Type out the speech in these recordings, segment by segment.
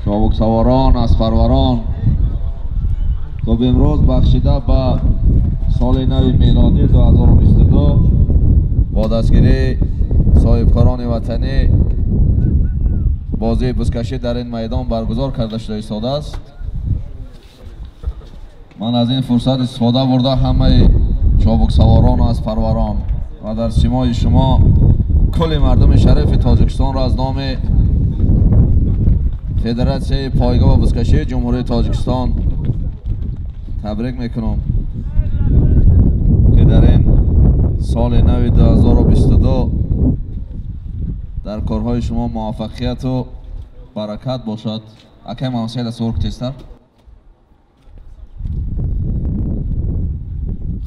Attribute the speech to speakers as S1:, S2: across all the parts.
S1: Чобуксаворон, аспарварон. Хуб, имрӯз бахшида ба соли нави мелодӣ 2022 бо дастгирии соҳибкорони ватанӣ бозии бузкашӣ дар ин майдон баргузор карда шуда истодааст. Ман аз ин фурсат истифода бурда ҳамаи чобуксаворон ва аспарварон ва дар симои шумо кулли мардуми шарифи Тоҷикистонро аз номи Федератсияи пойгоҳ ва бузкашии Ҷумҳурии Тоҷикистон табрик мекунам, ки дар ин соли нави 2022 дар корҳои шумо муваффақияту баракат бошад. Акай Мамсаид, аз тезтар.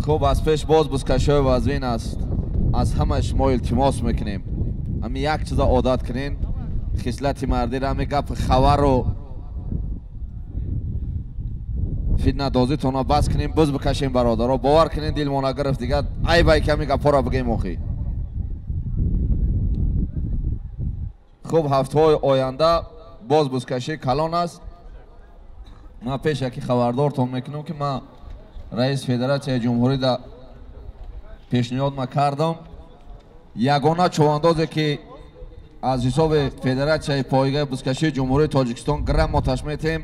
S1: Хуб, аз пеш боз бузкашиҳои вазвин аст. Аз ҳамаи шумо илтимос мекунем, ҳамин як чиза одат кунен, хислати мардиро, ҳамин гап хабару фитнадозитонро бас кунем, буз бикашем, бародаро. Бовар кунен, дилмона гирифт, дигар айбай ки ҳамин гапҳоро бигем охи. Хуб, ҳафтаҳои оянда боз бузкашӣ калон аст. Ман пеш яки хабардортон мекунам, ки ман раис федератсияи ҷумҳурӣ да пешниҳод ма кардам. Ягона чувандозе ки аз ҳисоби федератсияи пойгаи бузкашии Ҷумҳурии Тоҷикистон грамоташ метем,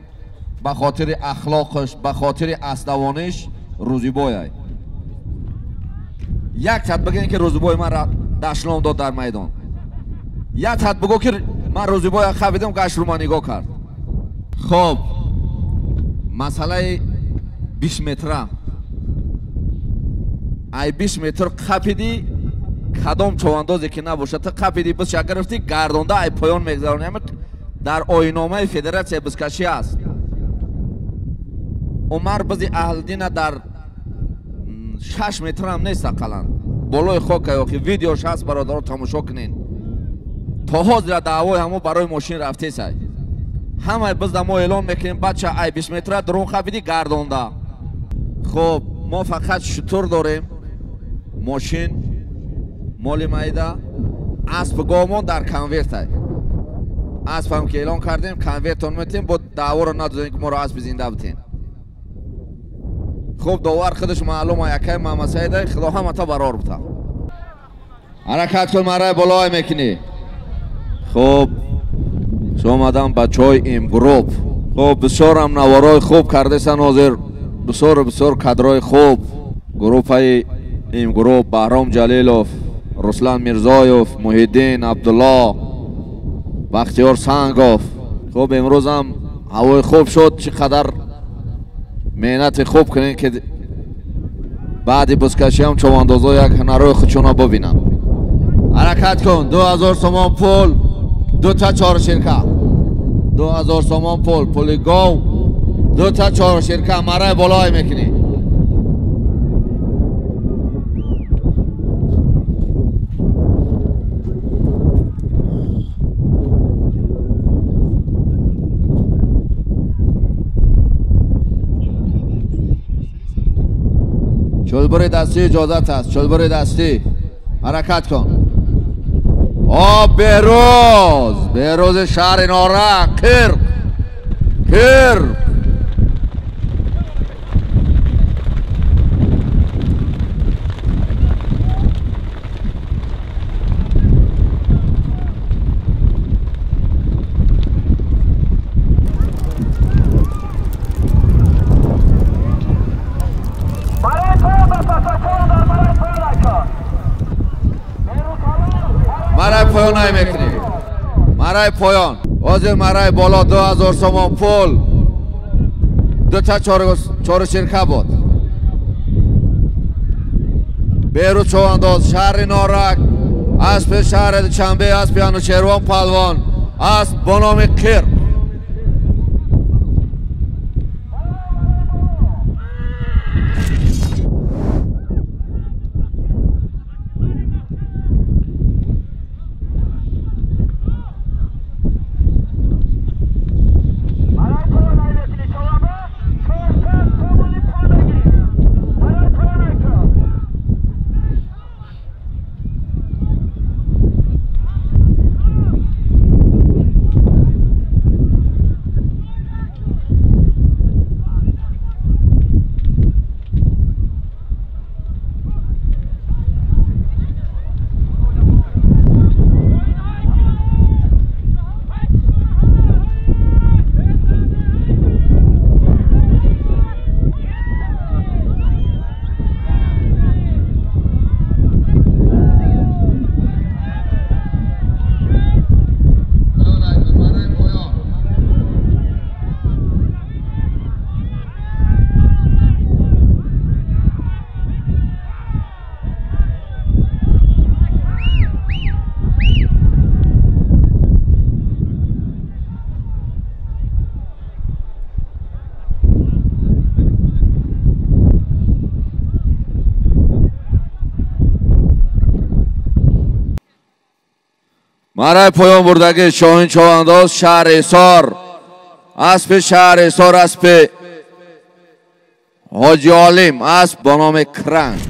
S1: ба хотири ахлоқаш, ба хотири аславониш, Рӯзибояй. Як сат бигӯен, ки Рӯзибой ман дашлом дод дар майдон. Як сат бигӯ, ки ман Рӯзибоя хавидам, гашт рӯ ман нигоҳ кард. Хоб, масъалаи 20 метра. Ай 20 метр қапидӣ, кадом човандозе ки набошад, ту қапидӣ, бузша гирифтӣ, гардонда ай поён мегзаронӣ. Дар оинномаи федератсияи бузкашӣ аст. Умар бизи Аҳлиддина дар 6 метр ҳам нест ақаллан. Болои хока ёхи видеош ҳаст, бародаро, тамошо кунен. То ҳозира даъвои ҳамо барои мошин рафтесай. Ҳамаи бизда мо эълон мекунем, бача ай 20 метра дурун қапидӣ, гардонда. Хуб, мо фақат шутур дорем, мошин, моли майда, асп говмон дар конвертай. Аспам ки эълон кардем, конвертон метем, бо даъворо надодем, ки моро аспи зинда битен. Хуб, довар худаш маълума, якай Мамасаида, худо ҳамата барор бута. Ҳаракат кун, марай болой мекунӣ. Хуб, омадам бачаҳои имгрупп. Хуб, бисёрам наворои хуб кардесан ҳозир, бисёру бисёр кадрои хуб. Группаи имгрупп: Баҳром Ҷалилов, Руслан Мирзоев, Муҳиддин Абдулло, Бахтиёр Сангов. Хуб, имрӯзам ҳавои хуб шуд, чӣ қадар меҳнати хуб кунем, ки баъди бузкашиам човандозо як ҳунарҳои худшонро бибинанд. Ҳаракат кун, 2000 сомон пул, дута чорширка. 2000 сомон пул, пули гов, дута чорширка, марай болой мекунӣ. Чӯлбури дастӣ иҷозат аст, чӯлбури дастӣ. Ҳаракат кун. О, Берӯз, Берӯзи шаҳри Норак, қирқ, қирқ. Марай поён ай мекунӣ. Марай поён. Ҳозир марай боло 2000 сомон пул. Дута чоруширка буд. Берӯз човандоз, шаҳри Норак, аспи шаҳри Душанбе, аспи Анушервон Палвон, асп бо номи Қирқ. Марай поён бурдагӣ Шоҳин Човандоз шаҳри Ҳисор. Аспи шаҳри Ҳисор, аспи Ҳоҷи Олим, асп бо номи Кранг.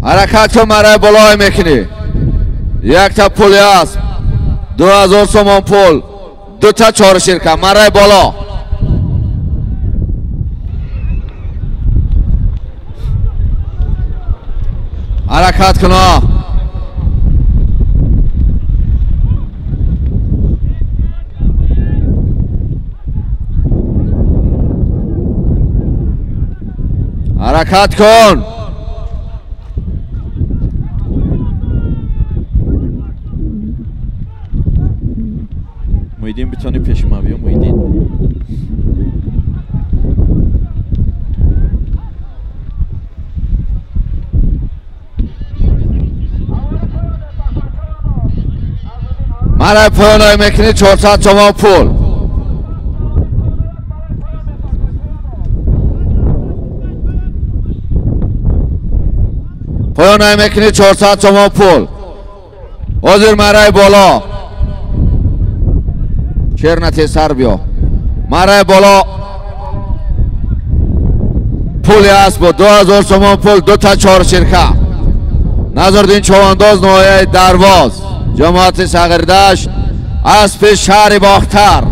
S1: Ҳаракат кун, марай болой мекунӣ. Якта пули асп, 2000 сомон пул, дута чорширка, марай боло. Ҳаракат кун. Ҳаракат кун. Муҳиддин битони пеши ман биё, Муҳиддин. Марай поёнай мекунӣ 400 сомон пул. Поёнай мекунӣ 400 сомон пул. Ҳозир марай боло. Черна тезтар биё. Марай боло. Пули асбо 2000 сомон пул, дута чорширка. Назриддин Човандоз ноҳияи Дарвоз, ҷамоати Сағирдашт, аспи шаҳри Бохтар,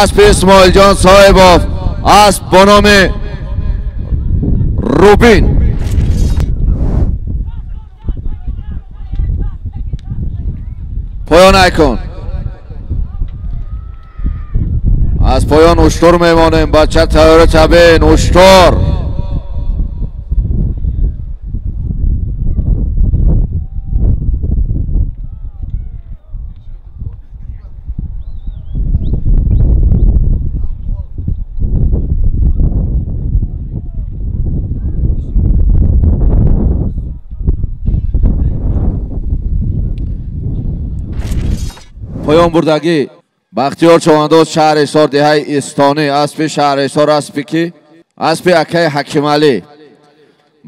S1: аспи Исмоилҷон Соҳибов, асп бо номи Рубин. Поёнай кун. Аз поён уштур мемонем, бача тайёри табин, уштур. Поён бурдагӣ Бахтиёр Човандоз шаҳри Ҳисор, деҳаи Истонӣ, аспи шаҳри Ҳисор, аспи ки? Аспи акаи Ҳакималӣ.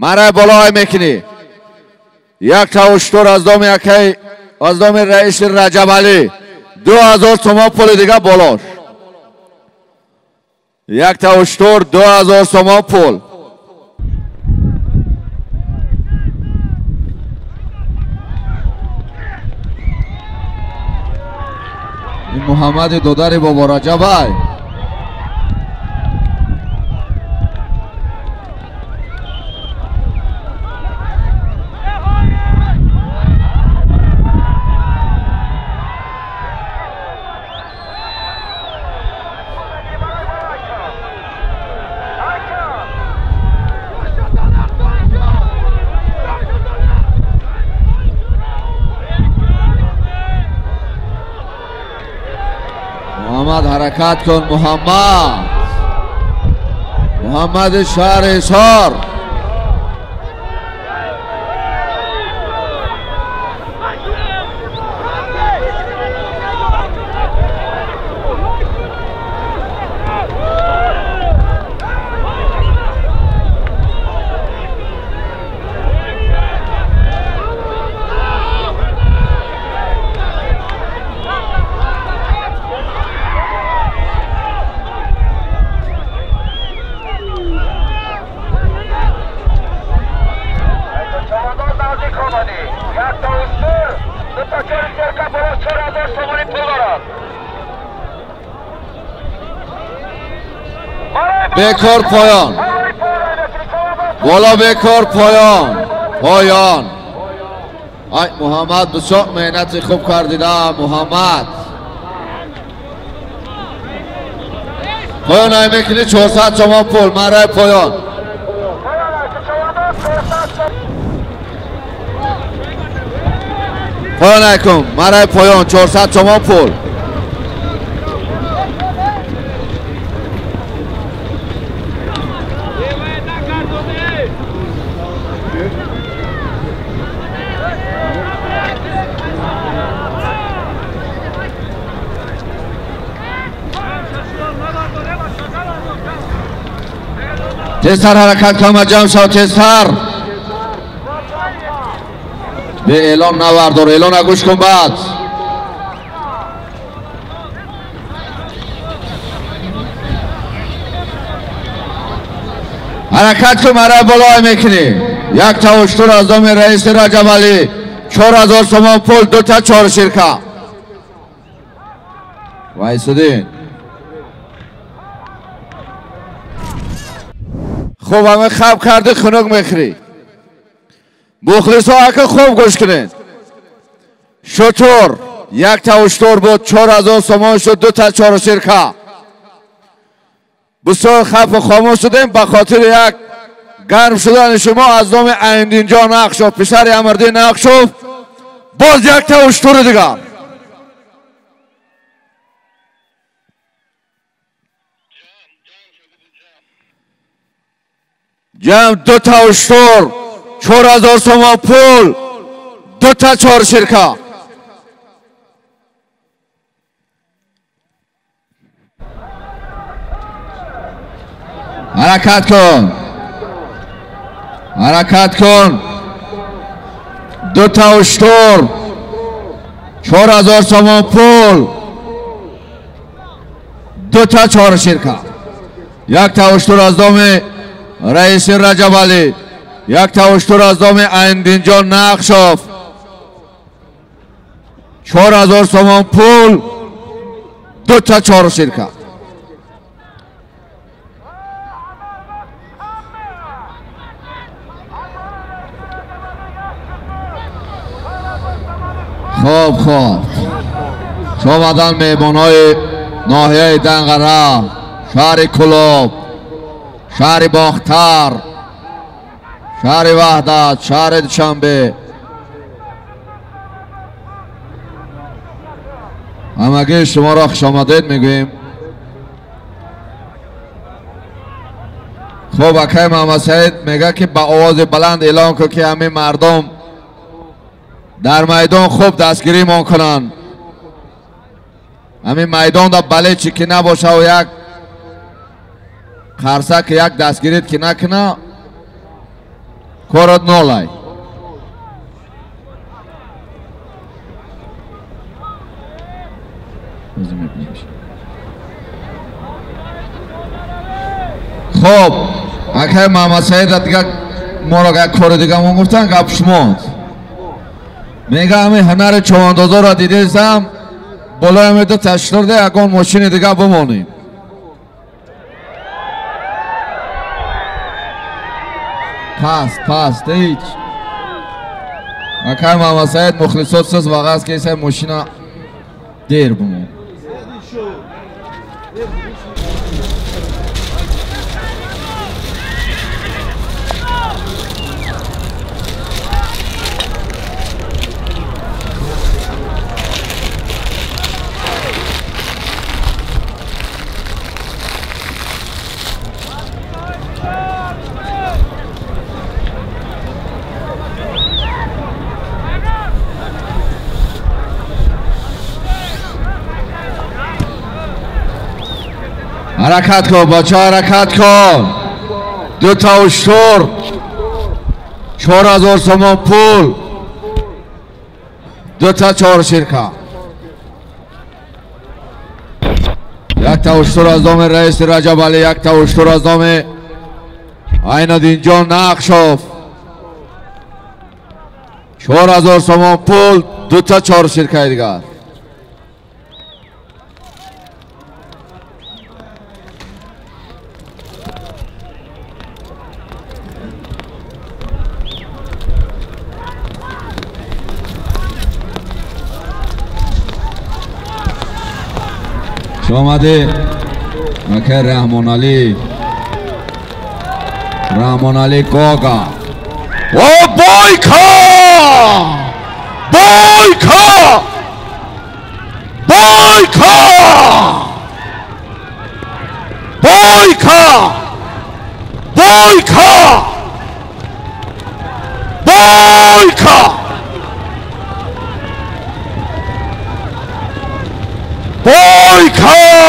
S1: Марай болоай мекунӣ. Якта уштур аз доми акаи, аз доми раиси Раҷабалӣ. 2000 сомон пули дига болош. Якта уштур 2000 сомон пул. این محمد دودر بابا رجب. محمد حرکت کن، محمد، محمد شهر حصار. بکار پایان، بالا بکار پایان، پایان. آی محمد بسیار محنت خوب کردیده محمد. پایان ای میکنی 400 تومان پول مرای پایان. پایان ای کن مرای پایان 400 تومان پول. تزتر حرکت کن جمع شو تزتر. به اعلان نوردار، اعلان گوش کن بعد. Ҳаракат кун, мара болой мекунӣ. Як та уштур аз номи раиси Раҷабалӣ, 4000 сомон пул, дута чорширка. Вайсудин. Хуб, ҳама хаб карди, хунук мехӯрӣ. Мухлисо, ака, хуб гӯш кунед. Шутур, як та уштур буд, 4000 сомон шуд, дута чорширка. Бисёр хафу хомӯш шудем ба хотири як гарм шудани шумо аз номи Айндинҷон Нақшов, писари Амирдин Нақшов, боз як та уштури дигар. Ҷамъ ду та уштур, 4000 сомон пул, ду та чорширка. Ҳаракат кун, ҳаракат кун. Ду та уштур, 4000 сомон пул, ду та чорширка. Як та уштур аз номи раиси Раҷабалӣ, як та уштур аз номи Айндинҷон Нақшов, 4000 сомон пул, ду та чорширка. Хоб, хоб, шомадан меҳмонҳои ноҳияи Данғара, шаҳри Кӯлоб, шаҳри Бохтар, шаҳри Ваҳдат, шаҳри Душанбе. Ҳамагии шуморо хушомадед мегӯем. Хуб, акай Муҳаммадсаид мегӯяд, ки ба овози баланд эълон кун, ки ҳамин мардум дар майдон хуб дастгиримон кунанд. Ҳамин майдонда балечи ки набошаву як қарса ки як дастгирит ки накуна, корот нолай. Хуб, акай Муҳаммадсаида дига моро як кори дигамон гуфтан, гап шумост. Мега ҳамин ҳунари човандозоро дидесам, болои ҳамин ду таштурда ягон мошини дига бимонем. Паст, паст, ҳеҷ. Акай Муҳаммадсаид мухлисот сиз вағаз ки исай мошина дер бимон. Ҳаракат кун, бача, ҳаракат кун. Ду та уштур, 4000 сомон пул, ду та чорширка. Як та уштур аз номи раиси Раҷабалӣ, як та уштур аз номи Айнадинҷон Нақшов, 4000 сомон пул, ду та чорширкаи дигар. Омаде ака Раҳмоналӣ, Раҳмоналӣ Гога. О, бойка! Бойка! Бойка! Бойка! Бойка! Бойка! Бойка!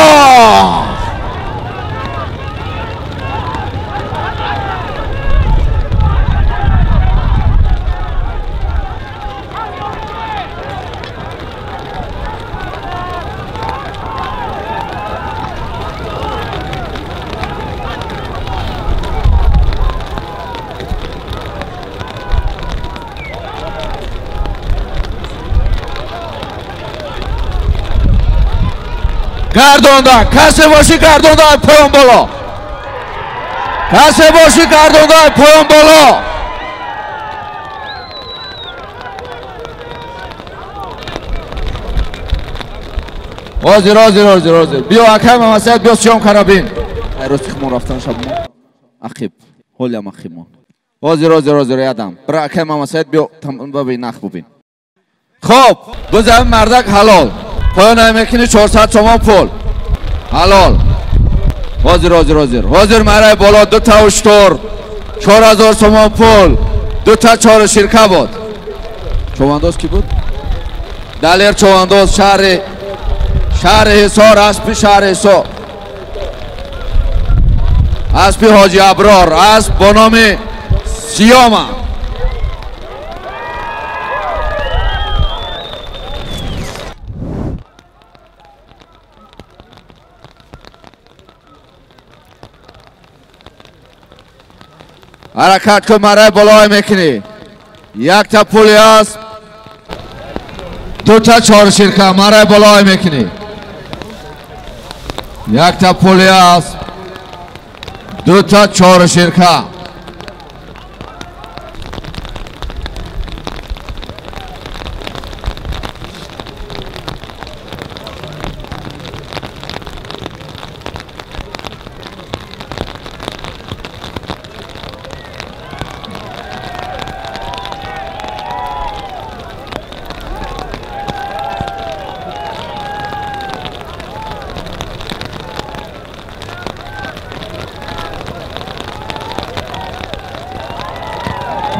S1: Гардонда, касе бошӣ гардонда поён боло. Касе бошӣ гардонда поён боло. Ҳозир, ҳозир, ҳозир, ҳозир. Биё акай Мамасаид, биё сиём карабин. Ай рости химон рафтан шабмо. Ақиб, ҳолям ақибмон. Ҳозир, ҳозир, ҳозир, ядам. Бира акай Мамасаид, биё бибин, нах бубин. Хоб, гузами мардак ҳалол. Поён мекунӣ 400 сомон пул. Ҳалол. Ҳозир, ҳозир, ҳозир. Ҳозир марай боло ду та уштур, 4000 сомон пул, ду та чор ширка буд. Човандоз ки буд? Далер Човандоз, шаҳри Ҳисор, аспи шаҳри Ҳисор. Аспи Ҳоҷи Аброр, асп бо номи Сиёма. Ҳаракат кун, марай болой мекунӣ. Якта пули аст, дута чорширка, марай болой мекунӣ. Якта пули аст, дута чорширка.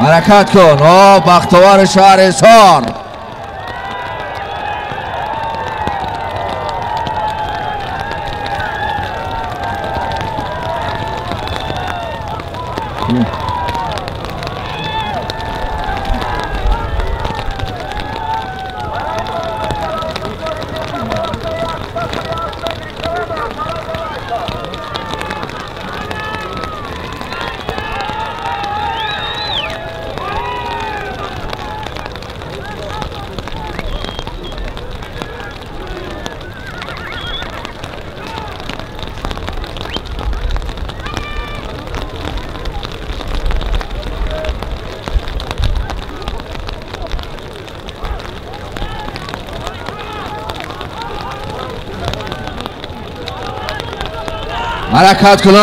S1: Ҳаракат кун, о бахтовари шаҳри Ҳисор. Ҳаракат кун.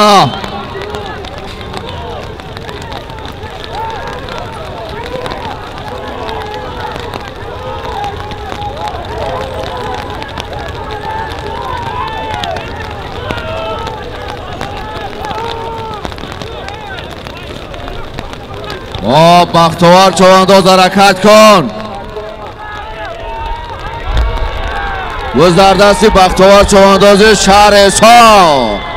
S1: О бахтовар човандоз, ҳаракат кун. Гӯз дар дасти бахтовар човандози шаҳри Ҳисор.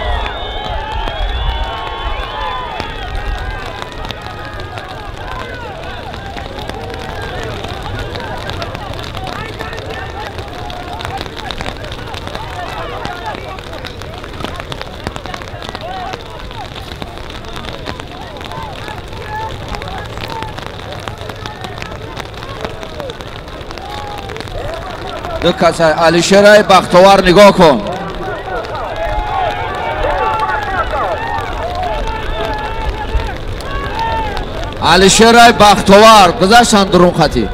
S1: Ду каса Алишерай Бахтовар нигоҳ кун. Алишерай Бахтовар гузаштанд дурун хати.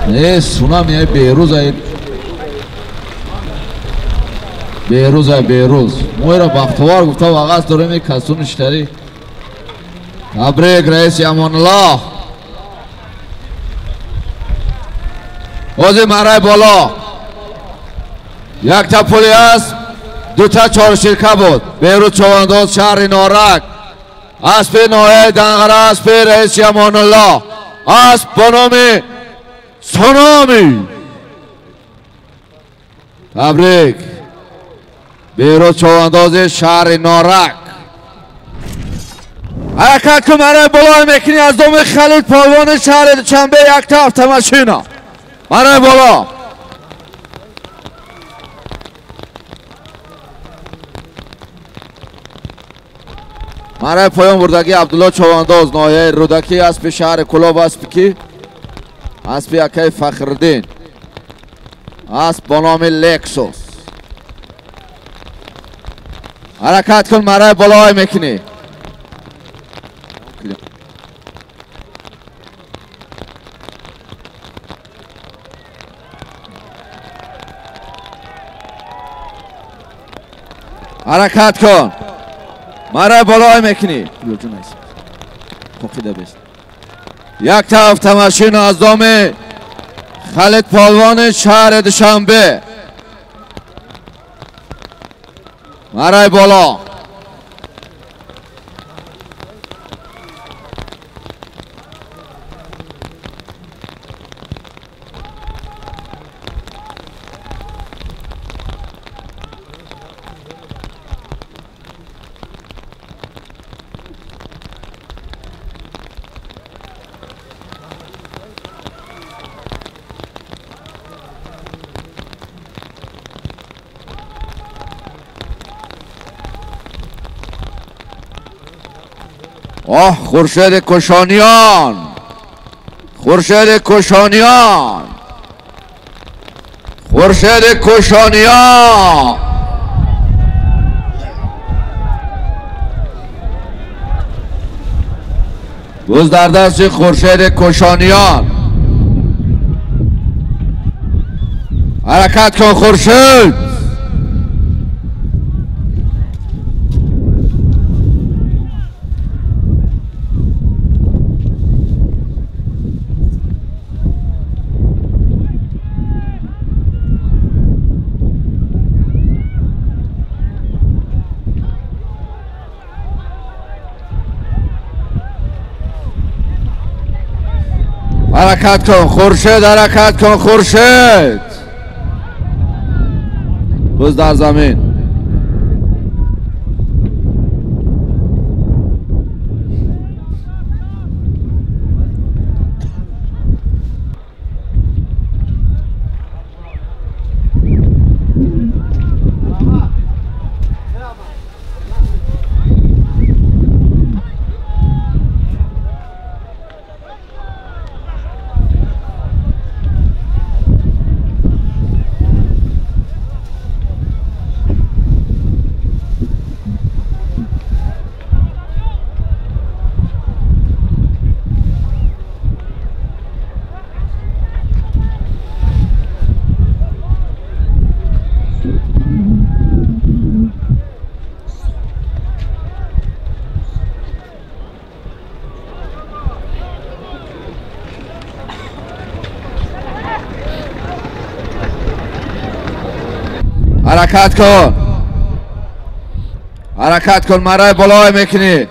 S1: Не, сунами Беҳрӯз, Беҳрӯз, Беҳрӯз. Моро Бахтовар гуфта вағаз дорем касуни штари. Табрик раиси Амонуллоҳ. Ҳозир марай боло. Якта пули аст, дута чорширка буд. Беҳрӯз Човандоз, шаҳри Норак. Аспи ноҳияи Данғара, аспи раиси Амонуллоҳ. Асп бо номи Сунами. Табрик. Беҳрӯз Човандози шаҳри Норак. Ҳаракат кун, марай болой мекунӣ аз доми Халил полвони шаҳри Душанбе, якта автомашина. Марай боло. Марай поён бурдагӣ Абдулло Човандоз, ноҳияи Рӯдакӣ, аспи шаҳри Кӯлоб, аспи ки? Аспи акаи Фахриддин. Асп бо номи Лексус. Ҳаракат кун, марай болои мекунӣ. Ҳаракат кун. Марай болои мекунӣ. Як та автомашина аз доми Халид Полвони шаҳри Душанбе. Марай боло. آه خورشید کشانیان، خورشید کشانیان، خورشید کشانیان. بز در دست خورشید کشانیان. حرکت کن خورشید. حرکت کن خورشید، حرکت کن خورشید. بز در زمین. حرکت کن، حرکت کن. مرای بالای میکنی.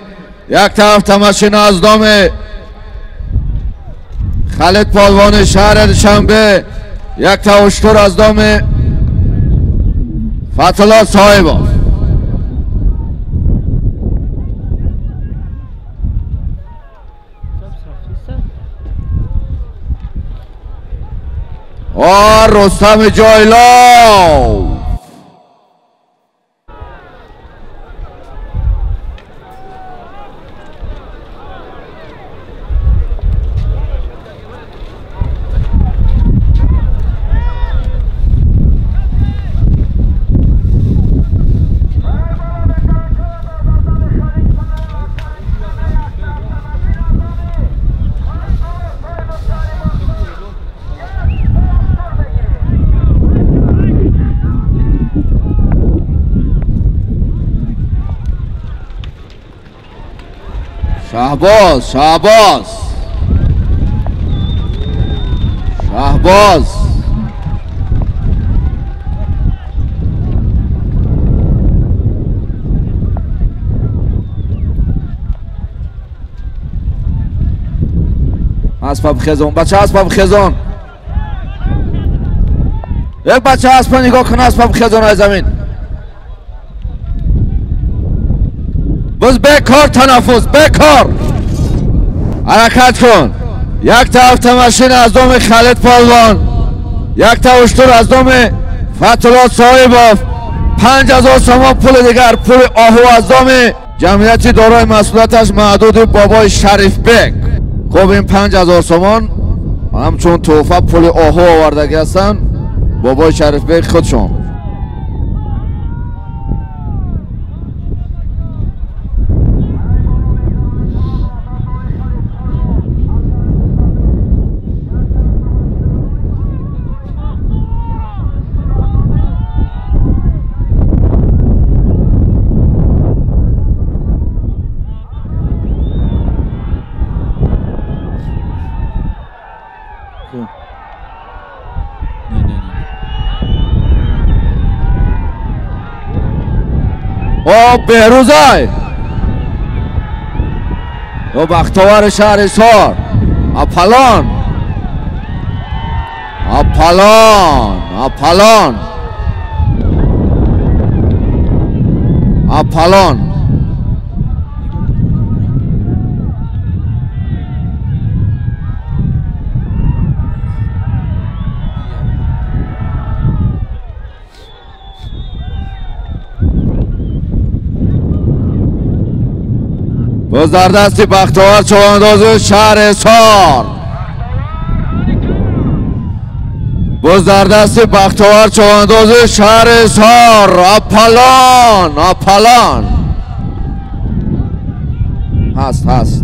S1: یک طرف تماشین از دام خالد پالوان شهر دوشنبه، یک تا اشتر از دام فتح‌الله صاحبov. آ رستم جایلاو. شهباز، شهباز، شهباز. اسباب خزان بچه، اسباب خزان. یک بچه اسب نگاه کن، اسباب خزان از زمین. باز بکار تنفس، بکار. حرکت کن. یک طرف تماشین از دام خالد پالوان، Якта уштур аз доми Фатулло Соҳибов, 5000 сомон пули дигар, пули оҳу аз доми ҷамъияти дорои масъулияташ маҳдуди бобои Шарифбек. Хуб, ин 5000 сомон ҳамчун тӯҳфа пули оҳу овардагӣ ҳастанд бобои Шарифбек худшон. О Беҳрӯзай, ё бахтовари шаҳри Ҳисор, Апалон, Апалон, Апалон, Апалон. باز در دستی بختاور چوبانداز شهر حصار، باز در دستی بختاور چوبانداز شهر حصار، آپالان، آپالان هست، هست.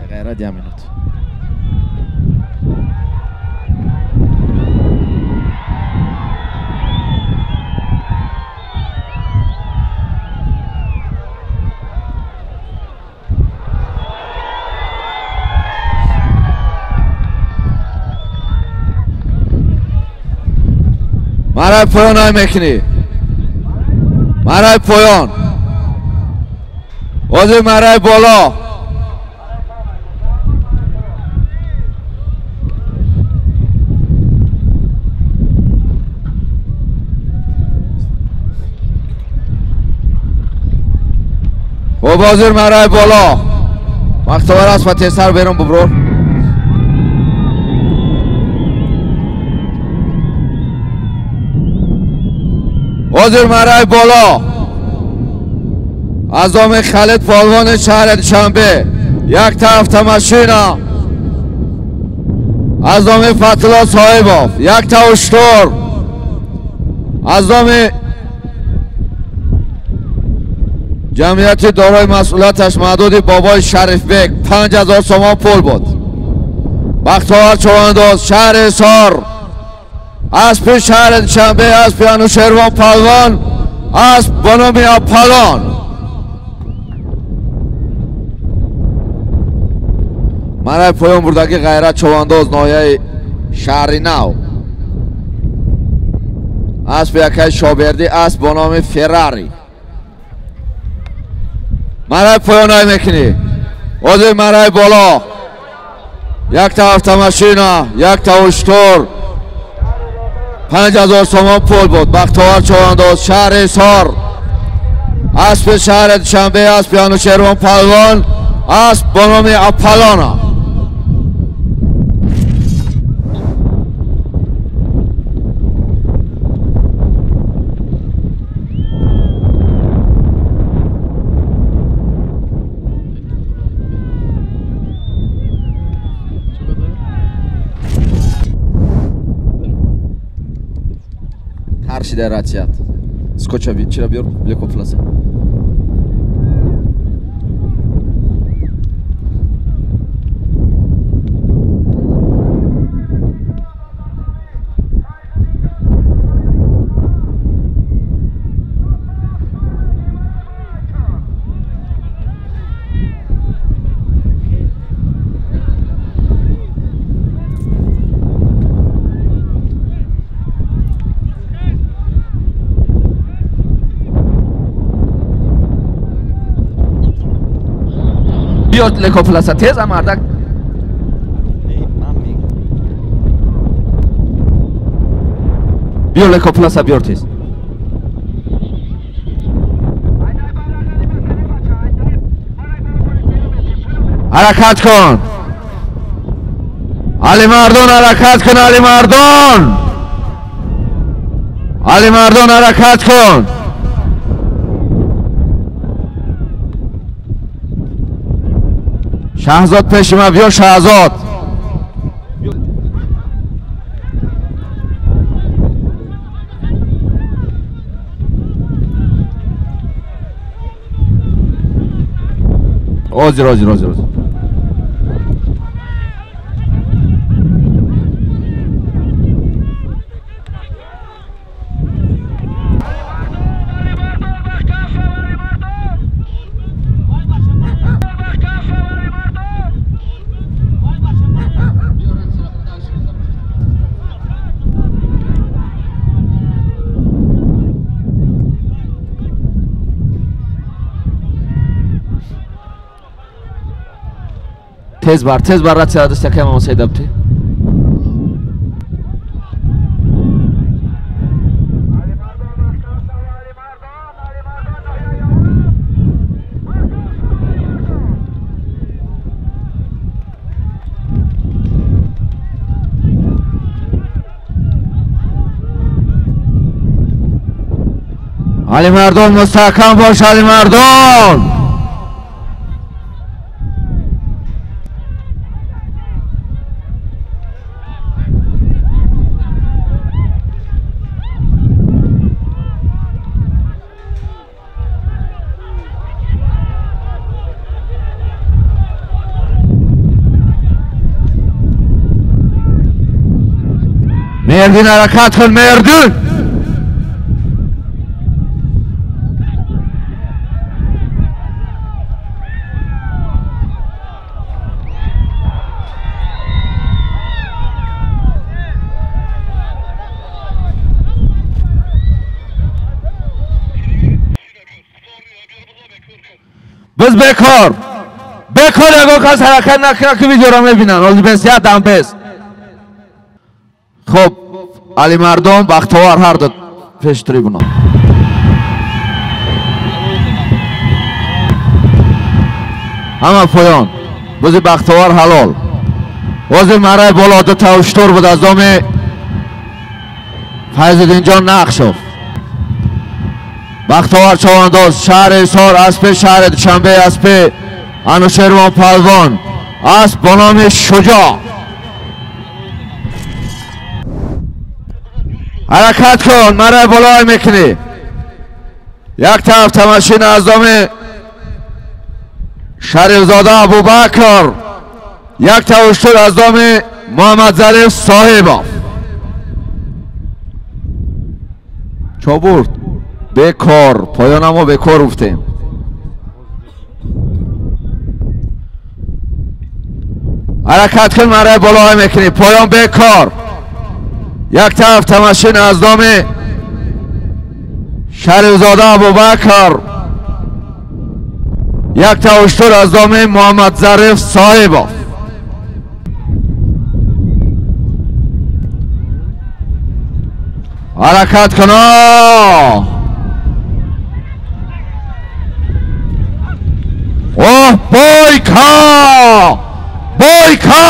S1: غیرت یمینت. марай поён ай мекунӣ, марай поён, ҳозир марай боло. Хуб, ҳозир марай боло. Вақтовар аст ва тезтар берун буброр. ҳозир марай боло аз доми Халид полвони шаҳри Душанбе, якта автомашина, аз доми Фатулло Соҳибов, якта уштур, аз доми ҷамъияти дорои масъулияташ маҳдуди бобои Шарифбек 5000 сомон пул буд. Бахтовар чӯбандоз шаҳри Ҳисор, аспи шаҳри Душанбе, аспи Анӯшервон палвон, асп ба номи Апалон. Марай поён бурдагӣ Ғайрат чӯбандоз ноҳияи Шаҳри Нав, аспи якаи Шобердӣ, асп бо номи Феррари. Марай поён ай мекунӣ, ҳозир марай боло. Якта автомашина, якта уштур, 5000 сомон пул буд. Бахтовар чӯбандоз шаҳри Ҳисор, аспи шаҳри Душанбе, аспи Анӯшервон палвон, асп бо номи Апалона. Ратият. Скотча чира биёр, лекопласа. Биёр лекопласа, теза мардак. Биёр лекопласа, биёр тез. Ҳаракат кун. Алимардон ҳаракат кун, Алимардон! Алимардон ҳаракат кун! Шаҳзод пеши ман биё, Шаҳзод! Ҳозир, ҳозир, ҳозир, ҳозир. Тез бар ратсия даст якай Мамад Саид абти. Алимардон мустаҳкам бош, Алимардон! Мerdin ҳаракат кун, Мerdin! Biz бекор! Бекор ягон кас ҳаракат накунад ки видеоро мебинанд. Ҳозир бес, як дам бес. Хоб, Алимардон, Бахтовар ҳар ду пеши трибуна. Ҳама поён. Бузи Бахтовар ҳалол. Ҳозир мараи боло ду та уштур буд аз доми Файзиддинҷон Нақшов. Бахтовар Чавандоз, шаҳри Ҳисор, аспи шаҳри Душанбе, аспи Анушервон Палвон, асп бо номи Шуҷоъ. Ҳаракат кун, мараи болои мекунӣ. Як тараф тамашин аз доми Шарифзода Абубакр, як та уштур аз доми Муҳаммадзариф Соҳибов. Чо бурд? Бекор, поёна мо бекор гуфтем. Ҳаракат кун, мараи болои мекунӣ. Поён бекор. Як тараф тамашин аз доми Шарифзода Абубакр, як та уштур аз доми Муҳаммадзариф Соҳибов. Ҳаракат куно! Оҳ, бойка! Бойка!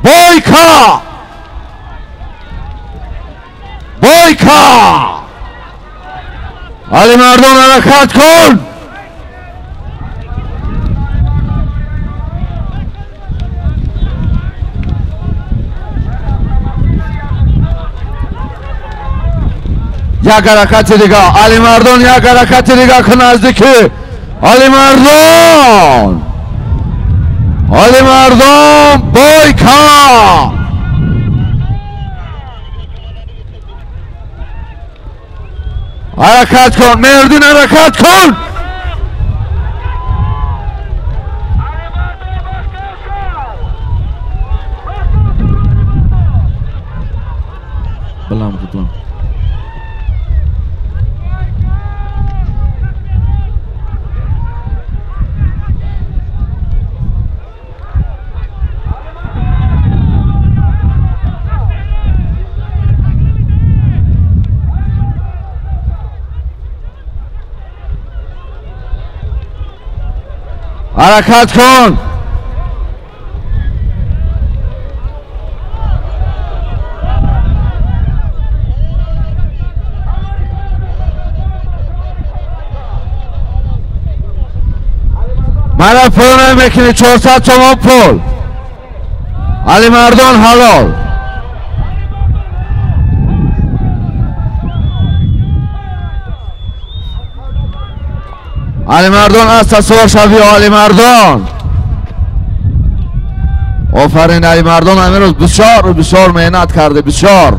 S1: Бойка! Бойка! Алимардон ҳаракат кун! Як ҳаракати дига, Алимардон, як ҳаракати дига кун наздикӣ. Алимардон! Алимардон бойка! Ҳаракат кун, Мerdin ҳаракат кун! Балам, балам. Ҳаракат кун! Мара пул намекунӣ 400 сомон пул. Алимардон ҳалол. Алимардон аста сувор шав, Алимардон. Офарин Алимардон, амирӯз бисёр бисёр меҳнат карде, бисёр.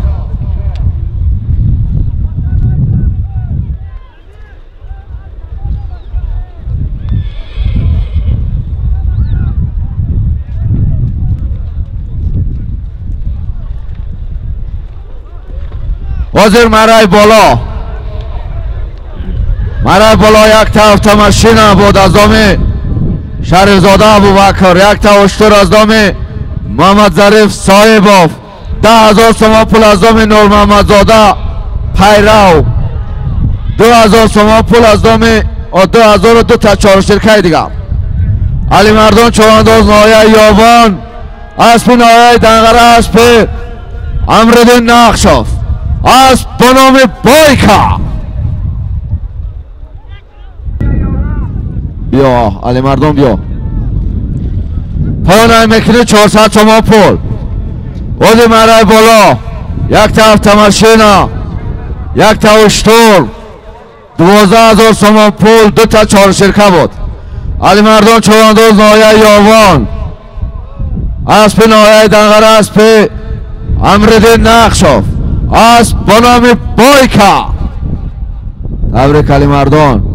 S1: Ҳозир марай боло. Марай боло якта автомашина буд аз доми Шарифзода Абубакр, якта уштур аз доми Муҳаммадзариф Соҳибов, 10,000 сомон пул аз доми Нурмуҳаммадзода Пайрав, 2,000 сомон пул аз доми 2,002 та чорширкаи дигар. Алимардон човандоз ноҳияи Ёвон, аспи ноҳияи Данғара, аспи Амриддин Нақшов, асп ба номи Бойка. Биё Алимардон, биё. Поёнай мекунӣ 400 сомон пул. Ози марай боло якта автомашина, якта уштур, 12,000 сомон пул, дута чорширка буд. Алимардон човандоз ноҳияи Ёвон, аспи ноҳияи Данғара, аспи Амриддин Нақшов, асп ба номи Бойка. Табрик Алимардон.